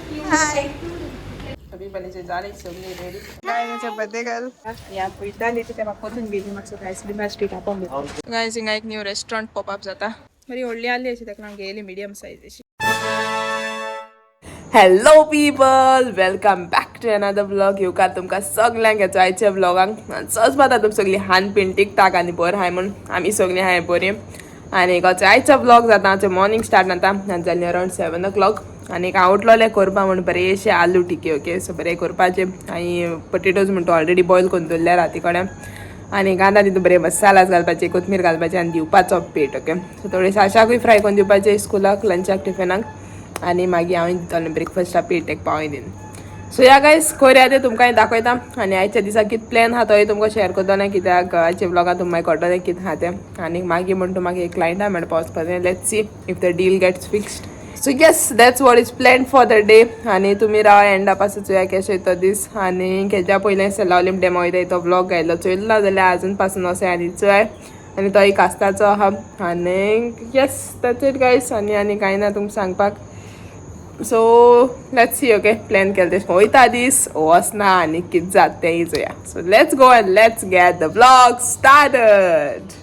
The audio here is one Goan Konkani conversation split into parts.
हाय. जाली सगळी रेडी. Birthday girl. या पयताली ती तेका परतून गेली मातसो आयस्क्रीम स्ट्रीट आपोवन. गायज, हिंगा एक न्यू रेस्टॉरंट पॉपअप जाता. बरी व्हडली आसली अशी, ताका लागून घेयली मिडियम सायज अशी. Hello people, welcome back to another vlog. येवकार तुमकां सगल्यांक हेचो आयच्या व्लॉगांक. सहज बाता तुम सगळीं हान पीन टिकटाक आनी बरें हाय म्हूण. आमी सगळीं हाय बरी. आनी आयचो व्लॉग जाता, आमचें मॉर्निंग स्टार्ट जाता आनी जालें अरावंड 7 ओ क्लॉक. आनी हांव उठलोलें करपा म्हूण बरेशे आलू टिकी. ओके, सो बरें करपाचें. आनी पटेटोज म्हणटा ऑलरेडी बॉयल करून दवरल्या राती कडेन. आनी कांदा तितून बरे मसालाज घालपाचे, कोथमीर घालपाचे आनी दिवपाचो पेट. ओके, सो थोडे साशाकूय फ्राय करून दिवपाचे स्कुलाक लंचाक, टिफिनाक. आनी मागीर हांव दितलें ब्रेकफास्टा पेट एक पावय दीन. सो या गायज, करुया तें, तुमकां दाखयता. आनी आयच्या दिसा कितें प्लॅन आहा तोय तुमकां शेअर करतलें, कित्याक आयच्या व्लॉगान तुमकां कळटलें कितें आहा तें. आनी मागीर म्हणटा म्हाका एक क्लायंटा मेळपा वचपाचें. Let's see if the deal gets fixed. So yes, that's what is plan for the day. आनी तुमी राव एंडा पासून, चोया केशे तो दीस. आनी हेच्या पयलें सेलावलीम डॅमा वयता तो व्लॉग घायलो, चोयलो ना जाल्यार अजून पासून वचय आनी चोय. आनी तो एक आस्ताचो आहा. आनी yes, that's it guys. आनी आनी कांय ना तुमकां सांगपाक. So let's see, okay, plan केलें तशें वयता दीस वचना आनी कितें जाता तेंय चोया. So let's go and let's get the vlog started.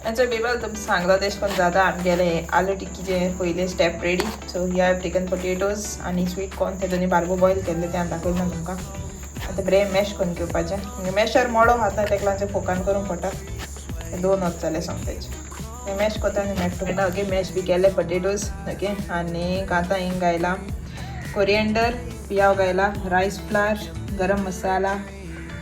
आनी बेबल तुमकां सांगलो तेश कोन जाता आमगेले आलू टिक्कीचे पयले step ready. So here have taken potatoes आनी स्वीट कॉर्न. ते दोनी बारबो बॉयल केल्ले ते हांवें दाखयलें ना तुमकां. आतां बरें मॅश करून घेवपाचें. मॅशर मोडो खाता, तेका लागून फोकान करूंक पडटा. ते दोन वच जाले सोमतेचे. ते मॅश करता आनी मेळटा. ओके, मॅश बी केले पटेटोज. ओके, आनी आतां हिंग घायला कोरिएंडर, पियाव घायला, रायस फ्लार, गरम मसाला,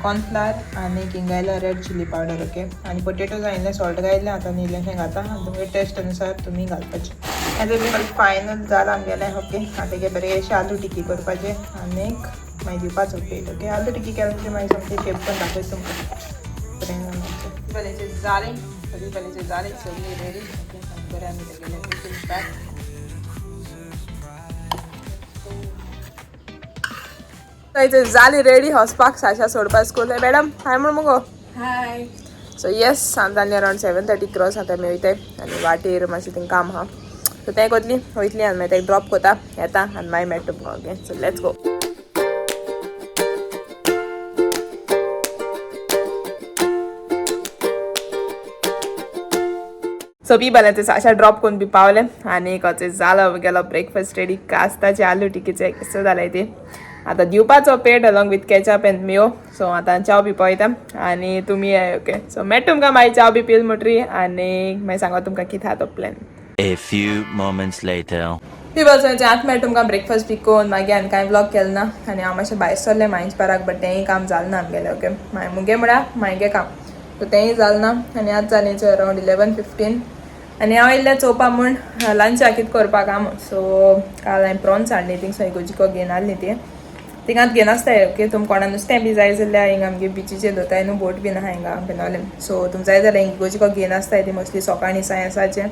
कॉर्नफ्लावर आनी हिंग घायला रेड चिली पावडर. ओके, आनी पोटेटोज इल्लें सॉल्ट घायलें. आतां इल्लेंशें घाता आनी तुमगे टेस्ट अनुसार तुमी घालपाचें. आतां फायनल जालां आमगेलें. ओके, आतां हे बरें आलू टिक्की करपाचें आनीक मागीर दिवपाचो पेट. ओके, आलू टिक्की केलें म्हणजे मागीर सामकें शेप पण दाखयता तुमकां. बरें बरें जालें, सगळी बरें जालें, सगळी रेडी. ओके, बरें आमी तेगेलें टिफीन पॅक जाली रेडी वचपाक साशा सोडपाक स्कूल. मॅडम, हाय म्हण मुगो. हाय. सो येस, आमी जाली अरावंड 7:30 क्रॉस. आतां आमी वयताय आनी वाटेर मातशें थिंग काम आहा, सो तें कोतली वयतली आनी मागीर तेका ड्रॉप कोता, येता आनी मागीर मेळटा तुमकां. Okay, so let's go. So P Sasha drop करून बी पावले. आनी कचें जालो गेलो ब्रेकफास्ट रेडी. कास्ताचे आलू टिकीचे कसो जालें ते. आतां दिवपाचो पेट along with ketchup and mayo. So आतां च्याव बी पळयता आनी तुमी येय. ओके, सो मेळटा तुमकां मागीर च्याव बी पिल म्हणटरी आनी मागीर सांगा तुमकां कितें आहा तो plan. A few moments later. पी बस आतां मेळटा तुमकां ब्रेकफास्ट बी करून. मागीर आनी कांय व्लॉग केलो ना. आनी हांव मातशें भायर सरलें मायंच पाराक, बट तेंय काम जालें ना आमगेलें. ओके, मागीर मुगे म्हळ्यार मागे काम, सो तेंय जालें ना. आनी आतां जालें अरावंड 11:15. आनी हांव येयल्लें चोवपा म्हूण लंचाक कितें करपाक आहा म्हूण. सो काल हांवें प्रॉन्स हाडली थिंग इगोजिको घेवन आसली ती. थिंगात घेवन आसताय. ओके, तुमकां कोणा नुस्तें बी जाय जाल्यार हिंगा आमगे बिचीचेर दोताय न्हू, बोट बीन आहा हिंगा बेनोलेम. सो तुमकां जाय जाल्यार इगोजिको घेवन आसताय ती, मोस्टली सकाळीं सायन्साचें.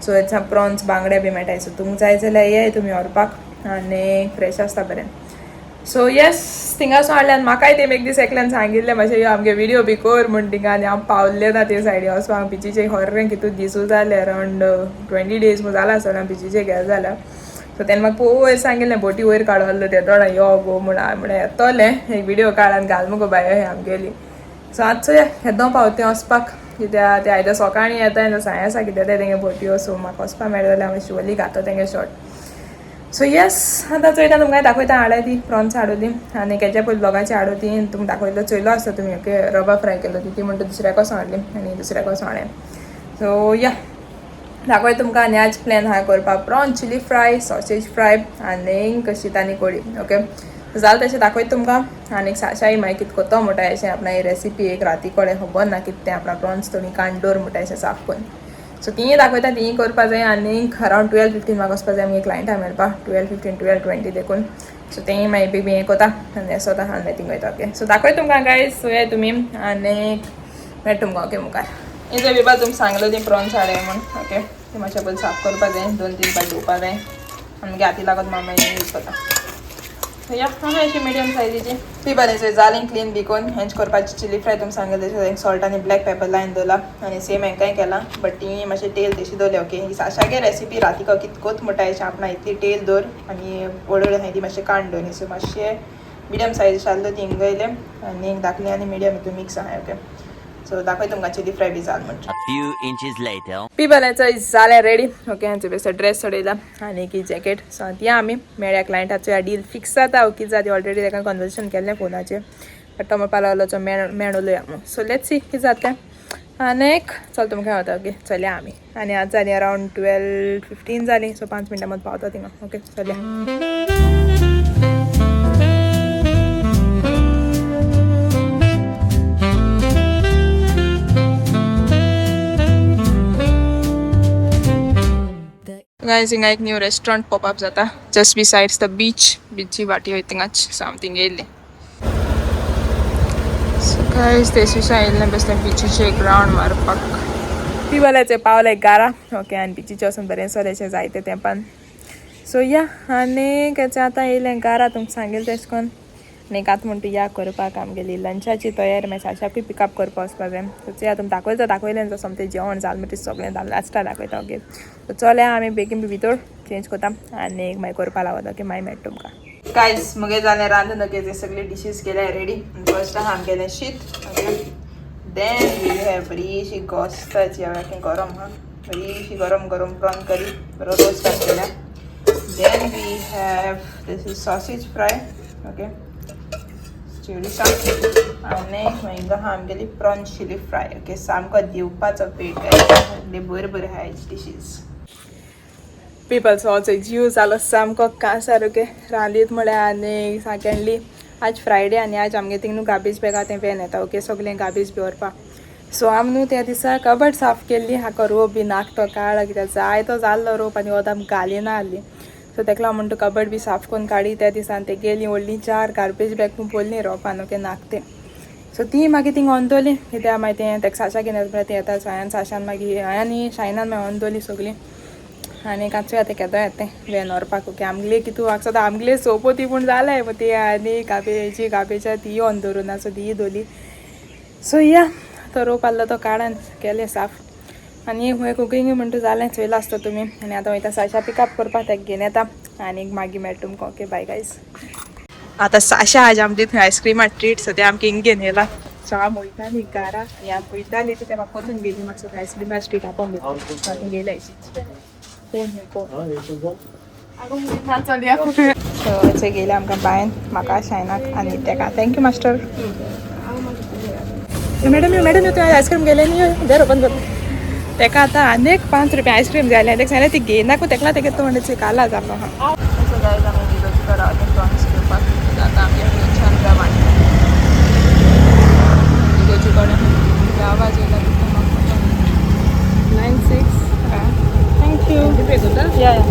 सो येता प्रॉन्स, बांगडे बी मेळटाय. सो तुमकां जाय जाल्यार येय तुमी व्हरपाक आनी फ्रेश आसता बरें. सो येस, थिंगासून हाडलें. आनी म्हाकाय ते एक दीस एकल्यान सांगिल्लें, मातशें यो आमगे विडियो बी कर म्हूण थिंगा. आनी हांव पावल्लें ना ते सायडी वचपाक बिचीचे. हर्रें कितू दिसूं जालें, अरावंड 20 डेज जालां आसतना बिचीचे गेले जाल्यार. सो तेन्ना म्हाका पयर सांगिल्लें, बोटी वयर काडलो ते दोडा, यो गो म्हूण. हांवें म्हणलें, येतोलें, एक विडियो काड आनी घाल मुगो बाय हे आमगेली. सो आतां चोया केदो पावतें वचपाक, कित्याक ते आयदो सकाळीं येता साय आसा कित्याक ते तेंगे बोटयो. सो म्हाका वचपाक मेळटा जाल्यार हांव शुअरली घातो तेंगे शॉट. सो येस, आतां चोयता, तुमकां दाखयता. हाडल्या ती प्रॉन्स हाडली आनी केच्या पयलीं ब्लॉगाचे हाडू ती तुमकां दाखयलो, चोयलो आसता तुमी. ओके, रवा फ्राय केलो ती म्हणटा दुसऱ्या कसो हाडली आनी दुसऱ्या कसो हाडलें. सो या, दाखय तुमकां. आनी आज प्लॅन आहा करपाक prawn chilli fry, sausage fry आनी शीत आनी कोडी. ओके, जालें तशें दाखयता तुमकां. आनी साशाय मागीर कितें कोतो म्हणटा अशें आपणा रेसिपी एक राती कडेन खबर ना कितें तें. आपणा प्रॉन्स थोडी काण दवर म्हणटा अशें साफ करून. सो तिंय दाखयता, तिंय करपा जाय. आनी अरावंड 12:15 म्हाका वचपा जाय आमगे क्लायंटा मेळपा, 12:15, 12:20 देखून. सो तेंय मागीर बेगीन हें कोता आनी वता आनी मागीर थिंग वयता. ओके, सो दाखय तुमकां गायज. चोयाय तुमी आनी मेळटा तुमकां. ओके, मुखार हें बिबा तुमकां सांगलो ती प्रॉन्स हाडे म्हूण. ओके, ते मातशें पयलीं साफ करपा जाय, दोन तीन पाट धुवपा जाय आनी मागीर हाती लागत मामा यूज करता. सो या हांगा अशी मिडियम सायजीची पिपल जालीं क्लीन बी करून हेंच करपाची चिली फ्राय तुमकां सांगलें तशें सॉल्ट आनी ब्लॅक पेपर लायन दवरला आनी सेम हेंकांय केलां बट ती मातशें तेल तशी दवरलें ओके. ही साशागे रेसिपी रातीको कितकोच म्हणटा अशें आपणा इतली तेल दवर आनी व्हड व्हड आहाय ती मातशें काण दवर. सो मातशें मिडियम सायज आसलो ती हिंगा आनी एक धाकली आनी मिडियम हितून मिक्स आहाय ओके. सो दाखय तुमकां चिली फ्राय बी जाल म्हणटा. A few inches later. पिपलाचो जालें रेडी ओके. हांचो बेश्टो ड्रेस चडयला आनी एक जॅकेट. सो आतां या आमी मेळ्या क्लायंटाचो या डील फिक्स जाता कितें जाता ऑलरेडी ताका कन्वर्सेशन केल्लें फोनाचेर बट तो म्हणपाक लागलो मेळ उलोया म्हूण. सो let's see कितें जाता आनी एक चल तुमकां वता ओके. चलया आमी आनी आतां जालीं अरावंड 12:15 जालीं. सो 5 मिनटां मदीं पावता थिंगा ओके. चलया. गायज हिंगा एक न्यू रेस्टॉरंट पॉपअप जाता जस्ट बिसायड्स the beach. बिची वाटी वयता थिंगाच. सो हांव थिंगा येयल्लें. सो गायज तेशिशा येयल्लें बेश्टें बिचीचेर एक रावंड मारपाक. पिवलाचे पावले गारा ओके आनी बिचीचेर वचून बरें सरेचें जायते तेंपान. सो या आनी केचें आतां येयलें गारा तुमकां सांगेल तेशें कोन्न आनी आतां म्हणटा या करपाक आमगेली लंचाची तयारी मागीर साशाकूय पिकअप करपाक वचपा जाय. सो चया तुमकां दाखयता दाखयलें सोमतें जेवण जालें म्हणटकीर सगळें लास्टा दाखयता ओके. सो चलया आमी बेगीन भितर चेंज करता आनी मागीर करपा लागता ओके. मागीर मेळटा तुमकां. गायज मुगे जालें रांदून ओके. ते सगळे डिशीज केल्या रेडी. फर्स्ट आहा आमगेलें शीत ओके. Then we have बरीशी गोस्ताची हांवें गरम हा बरीशी गरम गरम प्रॉन करी बरो रोस्ट केल्या. Then we have this is sausage fry okay चेडूसा आनी मागीर आहा आमगेली प्रॉन चिली फ्राय ओके. सामको दिवपाचो पेट गायज बरें बरें आहा डिशीज. पिपल्स also जीव जालो सामको कांसार ओके. रांदीत म्हळ्यार आनी सेकेंडली आज फ्रायडे आनी आज आमगे थिंग न्हू गार्बेज बॅगा तें व्हॅन येता ओके सगळें गार्बेज बी व्हरपा. सो आमी न्हू त्या दिसा कबड साफ केल्ली हाका रोप बी नाक तो काळो कित्याक जायतो जाल्लो रोप आनी वत आमी घालिना आहली. सो तेका लागून म्हणटा कबड बी साफ करून काडी त्या दिसान ते गेली व्हडली 4 गार्बेज बॅग पडली रोपान ओके नाकते. सो ती मागीर थिंग अंदोली कित्याक मागीर तें तेका साशा घेवन येता तें येता सो हांवें साशान मागीर हांवें आनी शायनान मागीर अंदोली सगळीं आनी काचू येता केदो येता व्हॅन व्हरपाक ओके. आमगेले कितू म्हाका सदां आमगेले सोपो ती पूण जालें पूण ती आनी गाबेची गाबेच्या तीय ऑन दवरूं ना सो तीय दवरली. सो या तो रोप आहलो तो काडान केलें साफ आनी मागीर कुकींग म्हणटा जालें चोयलां आसता तुमी. आनी आतां वयता साशा पिकअप करपाक ताका घेवन येता आनी मागीर मेळटा तुमकां ओके. बाय गायज. आतां साशा आज आमची थंय आयस्क्रिमा ट्रीट सो तें आमकां हिंग घेवन येयला. सो हांव वयताली घरा आनी हांव पळयताली ते म्हाका वचून गेली म्हाका आयस्क्रिमा ट्रीट आपोवन घेतली गेली अशीच. सो गेले आमकां बायन म्हाका शायनाक आनी तेका. Thank you master. Madam यो मॅडम यो तुवें आयस्क्रीम गेले न्ही देर ओपन कर. तेका आतां आनी एक 5 रुपया आयस्क्रीम जाय आसलें. तेका सांगलें ती घेयनाकू तेका तेका तो म्हणटा काला जालो हा. आवाज येयला 96. Thank you. या या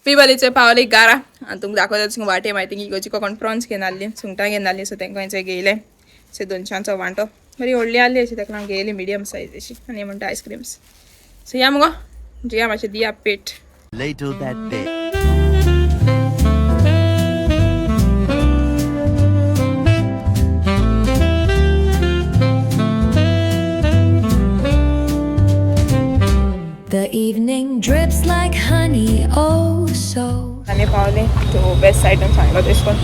पिबलीचे पावले गारा आनी तुमकां दाखयता वाटे मागीर थिंग इगोची कोण प्रॉन्स घेवन आसली सुंगटां घेवन आसली. सो तेंकां हेंचे घेयले सो 200चो वांटो बरी व्हडली आसली अशी तेका लागून घेयली मिडियम सायज अशी आनी म्हणटा आयस्क्रीम्स. सो या मुगो जिया मातशें दिया पेट. Later that day. The evening drips like honey, oh so. आनी पावले तो बेस्ट आयटम सांगलो तेश कोन.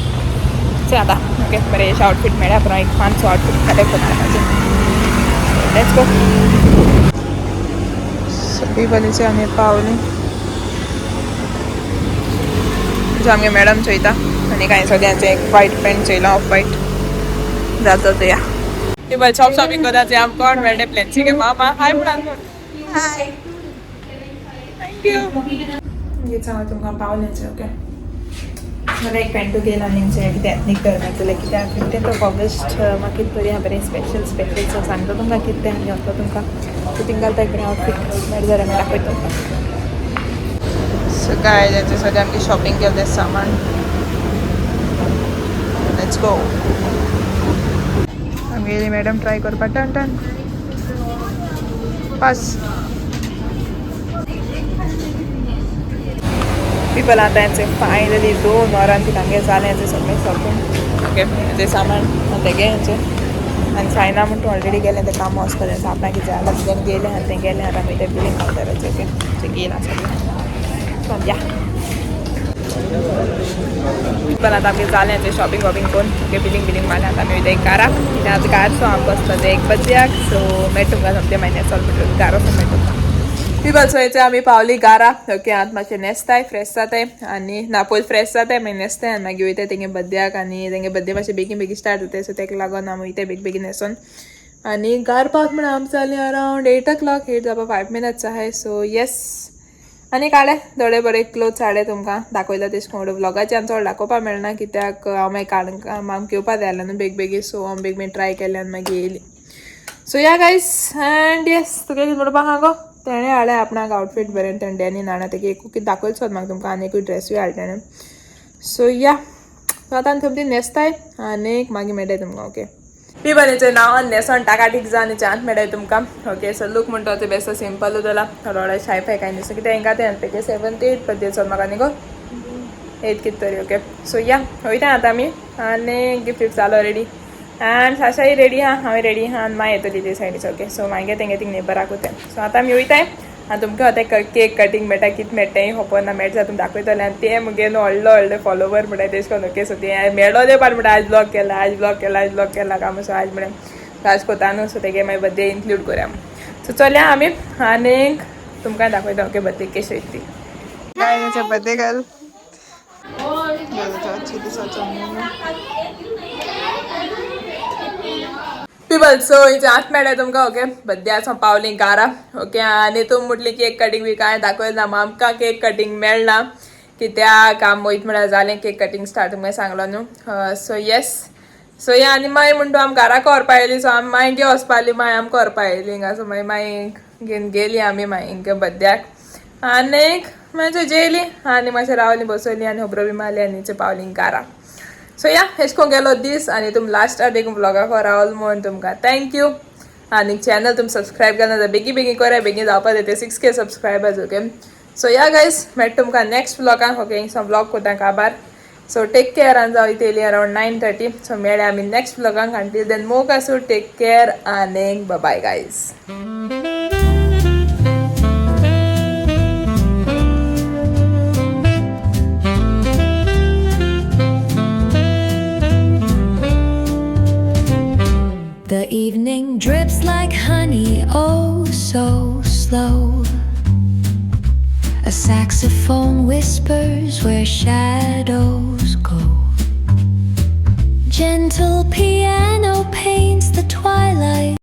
चल आतां ओके बरें अशें आउटफीट मेळ्ळ्या पूण एक 500 आउटफीट कलेक्ट करता म्हाजें. Let's go. सगळी बरीचे आमी पावली. आमगे मॅडम चोयता आनी कांय सगळ्यांचे एक व्हायट पॅन्ट चोयला ऑफ व्हायट जाता तो या. ती शॉप शॉपिंग करता ते आमकां कोण मेळ्ळे प्लॅन्सी गे मामा हाय म्हणून. हाय thank you. हांव तुमकां पावलें ओके. मला एक पॅन्टू घेयला आनी कितें एथनीक वेर मेळटलें कित्याक 15 ऑफ ऑगस्ट म्हाका कितें बरी बरें स्पेशल स्पेशल सो सांगता तुमकां कितें तें आनी वतलो तुमकां सो थिंग घालता एक बरें आउटफीट मेळटा जाल्यार मागीर दाखयता तुमकां. सो गायज हेचें सगळें आमगे शॉपिंग केलें तें सामान. Let's go. आमगेली मॅडम ट्राय करपाक टन टन पास. पिपल आतां हेंचे फायनली 2 वरां कितें जालें हेंचें सगळें शॉपिंग, ओके. तें सामान तेगे हेंचें आनी सायना म्हण तूं ऑलरेडी गेलें तें काम वचपाचें आपणाक कितें जालां कित्याक गेलें आनी तें गेलें. आतां आमी तें बिलींग कावंटराचेर, ओके, तें घेयला सगळें. सो या पण आतां आमगें जालें तें शॉपिंग वॉपिंग करून, ओके, बिलींग बिलींग मारलें. आतां आमी वयता घरा कित्याक आतां घार सो आमकां वचपाचें एक बद्याक. सो मेळटा तुमकां सोमतें मागीर चल म्हणटा घारा वचून मेळटा तुमकां. पिपल, सो हेचे आमी पावली घारा, ओके. आतां मातशें न्हेसताय, फ्रेश जाताय आनी ना पयलीं फ्रेश जाताय, मागीर न्हेसताय आनी मागीर वयताय तेंगे बद्याक. आनी तेंगे बड्डे मातशें बेगीन बेगीन स्टार्ट जाताय, सो तेका लागून आमी वयताय बेगीन बेगीन न्हेसोन. आनी घार पावत म्हणून आमकां जालीं अरावंड 8 o'clock, 8 जावपा 5 मिनट्स आहाय. सो येस, आनी काडले थोडे बरे क्लोथ्स हाडले. तुमकां दाखयला तेश कोण व्लॉगाचे आनी चड दाखोवपा मेळना कित्याक हांव मागीर काडून आमकां येवपा जाय आसलें न्हू बेग बेगीन. सो हांव बेग बेगीन ट्राय केलें आनी मागीर येयली. सो या गायस, अँड येस, तुगे कितें म्हणपा आहा गो? तेणें हाडलें आपणाक आउटफीट बरें. तेणें डॅनी हाडला तेगे एकूय कितें दाखयलें सोद म्हाका तुमकां. आनी एकूय ड्रेसूय हाडले तेणें. सो या, सो आतां आमी थोडी न्हेसताय आनी मागीर मेळटाय तुमकां, ओके. पिपल, नांव न्हेसोन टाकाटीक जावन चांत मेळटाय तुमकां, ओके. सो लूक म्हणटा तो बेस्तो सिंपल जाला, थोडो शाय फाय कांय दिसता कितें हेंका तें तेगे 7 8 बड्डे चल म्हाका न्ही गो 8 कितें तरी, ओके. सो या, वयता आतां आमी आनी गिफ्ट जालो रेडी आनी साशाय रेडी आहा, हांव रेडी आहा आनी मागीर येतली ते सायडीच, ओके. सो मागीर तेंगे थिंग नेबराकूच तें. सो आतां आमी वयताय आनी तुमकां आतां केक कटींग मेळटा कितें मेळटा तेंय खबर ना. मेळटा तुमकां दाखयतलें. आनी ते मुगे न्हू व्हडलो व्हडले फॉलोवर म्हणटा तेश कोन, ओके. सो ते मेळोले पण म्हणटा आज ब्लॉग केला, आज ब्लॉग केला, आज ब्लॉग केला काम. सो आज म्हळ्यार आज कोता न्हू, सो तेगे मागीर बड्डे इन्क्लूड करूया. सो चलया आमी आनीक तुमकां दाखयता, ओके, बड्डे कशी वयता ती. काय बर्थडे गर्ल अच्छी दिसाचो. पिपल, सो हिचे आत मेळ्ळें तुमकां, ओके. बड्डे आसा पावली घारा, ओके. आनी तूं म्हटली केक कटींग बी कांय दाखयलें ना. आमकां केक कटींग मेळना कित्याक आम वयत म्हळ्यार जालें केक कटींग स्टार्ट, तुमकां सांगलो न्हू. सो येस, सो या, आनी मागीर म्हणटा आम घरा व्हरपा येयली. सो आमी मागीर घेवन वचपा आसली, मागीर आमकां व्हरपा येयली हिंगा. सो मागीर मागीर घेवन गेली आमी मागीर बड्ड्याक आनीक मातशें जेयली आनी मातशें रावली, बसयली आनी खबरो बी मारली आनी पावली घरा. सो या, हेश कोन गेलो दीस. आनी तुम लास्ट देखून व्लॉगाक रावल म्हणून तुमकां thank you. आनी चॅनल तुम सबस्क्रायब केला जाल्यार बेगीन बेगीन करा, बेगीन जावपा जाय 6K subscribers, okay. So या गायज, मेळटा तुमकां नेक्स्ट व्लॉगान, ओके. हिंगसो व्लॉग कोता काबार. So take care. आनी जाव इतली अरावंड 9:30. सो मेळ्या आमी नेक्स्ट व्लॉगान. अंटील then मोग आसूं, टेक केअर आनी बाय guys. The evening drips like honey, oh so slow. A saxophone whispers where shadows go. Gentle piano paints the twilight.